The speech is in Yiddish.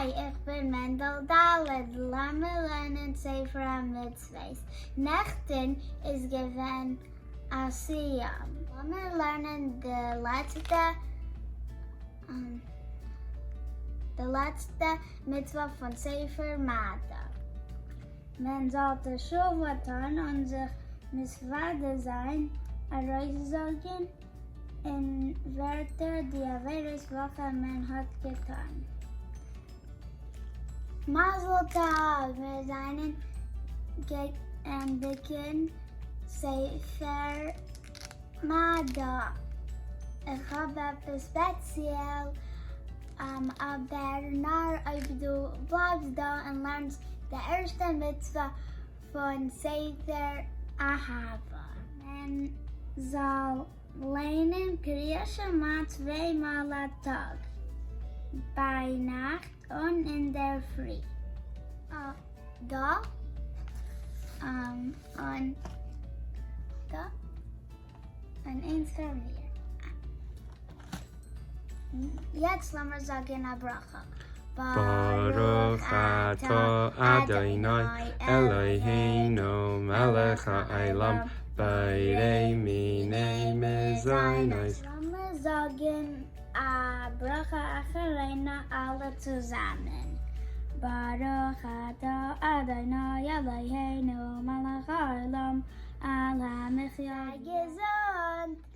היי, איך בין מענדל ד', לאמיר לערנען ספר המצוות. נעכטן איז געווען א סיום. לאמיר לערנען די לעצטע די לעצטע מצוה פון ספר מדע. מען זאל תשובה טון און זיך מתוודה זיין, ארויסזאגן אין ווערטער די עבירות וועלכע מען האט געטאן. מזל טוב! מיר זענען געענדיגן ספר מדע. איך האב עפעס ספעציעל, אבער נאר אויב דו בלייבסט דא און לערנסט די ערשטע מצוה פון ספר אהבה. מען זאל ליינען קריאת שמע צוויי מאל א טאג, ביינאכט און אינדערפרי. דא און דא און איינס פאר מיר. יעצט לאמיר זאגן א ברכה. ברוך אתה אדוני אלוהינו מלך העולם בורא מיני מזונות. לאמיר זאגן א ברכה אחרונה אלע צוזאמען. ברוך אתה אדוני אלוהינו מלך העולם על המחיה. זיי געזונט!